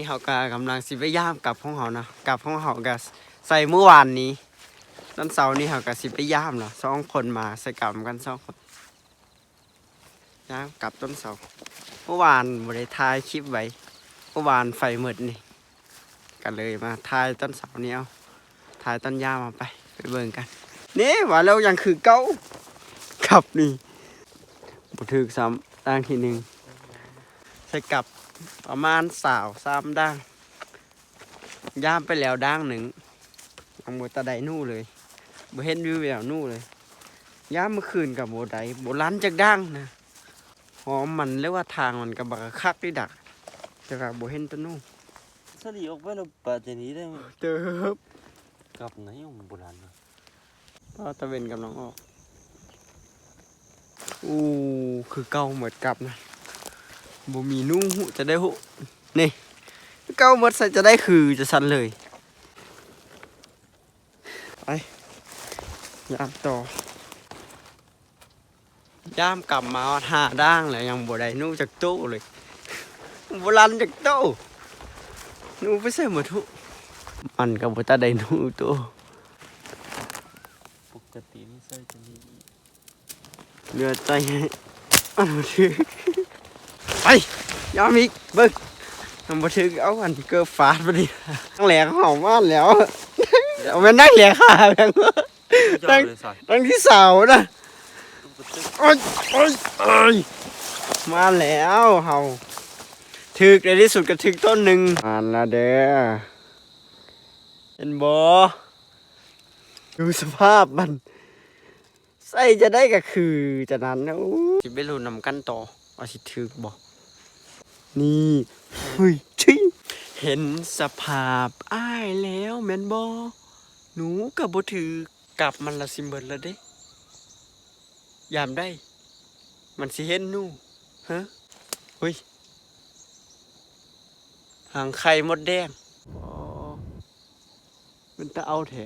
ເຮົາກໍກຳລັງຊິໄປຢາມກັບຂອງເຮົາເນາະ, ກັບຂອງເຮົາກໍໃສ່ມື້ວານນີ້. ຕອນເຊົ້ານີ້ເຮົາກໍຊິໄປຢາມເນາະ, ສອງຄົນມາໃສ່ກັບນຳກັນສອງຄົນ. ຍາມກັບຕອນເຊົ້າ. ເມື່ອວານບໍ່ໄດ້ຖ່າຍຄລິບໄວ້, ເມື່ອວານໄຟໝົດນີ້ ກໍເລີຍມາຖ່າຍຕອນເຊົ້ານີ້ເອົາ, ຖ່າຍຕອນຍາມເອົາ. ໄປ ໄປເບິ່ງກັນ. ນີ້ ວ່າແລ້ວຍັງຄືເກົ່າ, ກັບນີ້ບໍ່ຖືກຊ້ຳ. ດ່າງທີໜຶ່ງ ໃສ່ກັບປະມານຊາວສາມດ່າງ. ຢາມໄປແລ້ວດ່າງໜຶ່ງ ຍັງບໍ່ຕາໄດ້ໜູເລີຍ, ບໍ່ເຫັນວິວແວວໜູເລີຍ. ຢາມມື້ຄືນກໍບໍ່ໄດ້, ບໍ່ລັນຈັກດ່າງນະ. ຫອມມັນ ຫຼືວ່າທາງມັນກໍບັກຄັກດີດາ, ແຕ່ວ່າບໍ່ເຫັນຕາໜູ. ສະລີອອກໄປແລ້ວປາຈະໜີໄດ້. ເຕີບ ກັບນະ ຍັງບໍ່ລັນນະ. ຕາເວັນກຳລັງອອກ. ໂອ້ ຄືເກົ່າໝົດກັບນະ, ບໍ່ມີໜູ. ຈະໄດ້ຮູ້ ນີ້ ເກົ່າໝົດ ໃສ່ຈະໄດ້ຄືຈະຊັ້ນເລີຍ. ໄປ ຍາມຕໍ່. ຍາມກັບມາຮອດຫ້າດ່າງແລ້ວ ຍັງບໍ່ໄດ້ໜູຈັກໂຕເລີຍ, ບໍ່ລັນຈັກໂຕ. ໜູໄປໃສໝົດ? ມັນກໍບໍ່ຕາໄດ້ໜູໂຕ. ປົກກະຕິນິໄສຈະມີ ເຫຼືອໃຈ ອັນບໍ່ຖືກ. ໄປ ຍາມອີກ ເບິ່ງ ມັນບໍ່ຖືກ. ເອົາ ອັນເກີບຟາດບາດນີ້. ນັກແຫຼງເຮົາມາແລ້ວ, ເອົາແມ່ນນັກແຫຼງຫາແມ່ນ ເຈົ້າເລີຍຊະ ຄັ້ງທີສາມນະ. ໂອ້ຍ ໂອ້ຍ ໂອ້ຍ ມາແລ້ວເຮົາ. ຖືກ ໃນທີ່ສຸດກໍຖືກຕົ້ນໜຶ່ງ. ມາແລ້ວເດີ ເຫັນບໍ່? ດູສະພາບມັນ. ໃສ່ຈະໄດ້ກໍຄືຈະນັ້ນ. ໂອ້ ຊິໄປລຸ້ນນຳກັນຕໍ່ວ່າຊິຖືກບໍ່. ນີ້ ເຮີ້ຍ ເຫັນສະພາບອ້າຍແລ້ວແມ່ນບໍ່? ໜູກໍບໍ່ຖືກ, ກັບມັນລະຊິເໝິດລະເດ້. ຍາມໃດມັນຊິເຫັນໜູ? ເຮີ້ຍ ຫາງໄຂ່ມົດແດງ. ອໍ ເປັນຕາເອົາແທ້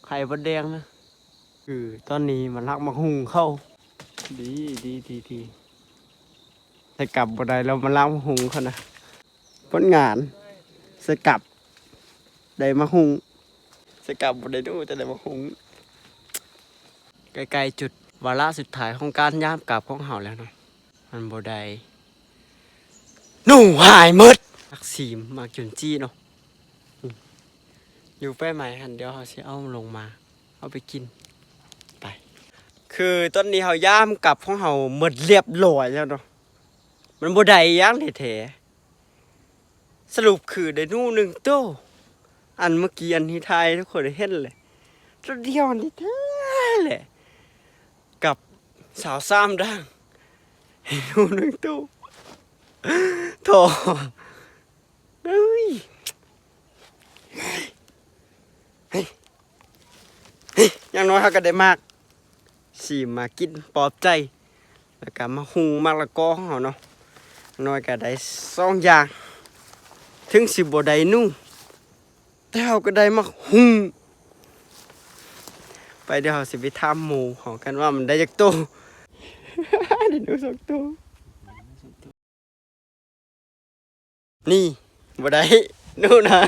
ໄຂ່ມົດແດງນະ. ຄືຕອນນີ້ມາລັກໝາກຫຸ່ງເຂົາ. ດີ ດີ ດີ ດີ. ໃສ່ກັບບໍ່ໄດ້ແລ້ວ ມາລັກໝາກຫຸ່ງເຂົານະ. ຜົນງານ ໃສ່ກັບໄດ້ໝາກຫຸ່ງ, ໃສ່ກັບບໍ່ໄດ້ໜູ ແຕ່ໄດ້ໝາກຫຸ່ງ. ໃກ້ໆຈຸດວາລະສຸດທ້າຍຂອງການຍາມກັບຂອງເຮົາແລ້ວເນາະ. ມັນບໍ່ໄດ້ ໜູຫາຍໝົດ. ໝາກສີມ ໝາກຈຸນຈີເນາະ, ຢູ່ໄປໃໝ່ຫັ້ນ ດຽວເຮົາຊິເອົາລົງມາ ເອົາໄປກິນ. ໄປ ຄືຕອນນີ້ເຮົາຢາມກັບຂອງເຮົາໝົດລຽບລ້ອຍແລ້ວເນາະ, ມັນບໍ່ໄດ້ຫຍັງແທ້ໆ. ສະຫຼຸບຄືໄດ້ໜູໜຶ່ງໂຕ, ອັນເມື່ອກີ້ອັນທີ່ຖ່າຍໃຫ້ທຸກຄົນໄດ້ເຫັນແຫຼະ, ໂຕດຽວນີ້ແທ້ແຫຼະ. ກັບຊາວສາມດ່າງ ໜູໜຶ່ງໂຕ. ໂທ້ ເອີຍ ເຮີ້ຍ ເຮີ້ຍ ຢ່າງໜ້ອຍເຮົາກໍໄດ້ໝາກສີມມາກິນປອບໃຈ, ແລ້ວກໍໝາກຫຸ່ງ ໝາກລະກອຂອງເຮົາເນາະ. ຢ່າງໜ້ອຍກໍໄດ້ສອງຢ່າງ, ເຖິງຊິບໍ່ໄດ້ໜູ ແຕ່ເຮົາກໍໄດ້ໝາກຫຸ່ງ. ໄປ ດຽວເຮົາຊິໄປຖາມໝູ່ເຮົາກັນວ່າມັນໄດ້ຈັກໂຕ. ໄດ້ໜູສອງໂຕ. ນີ້ ບໍ່ໄດ້ໜູນະ.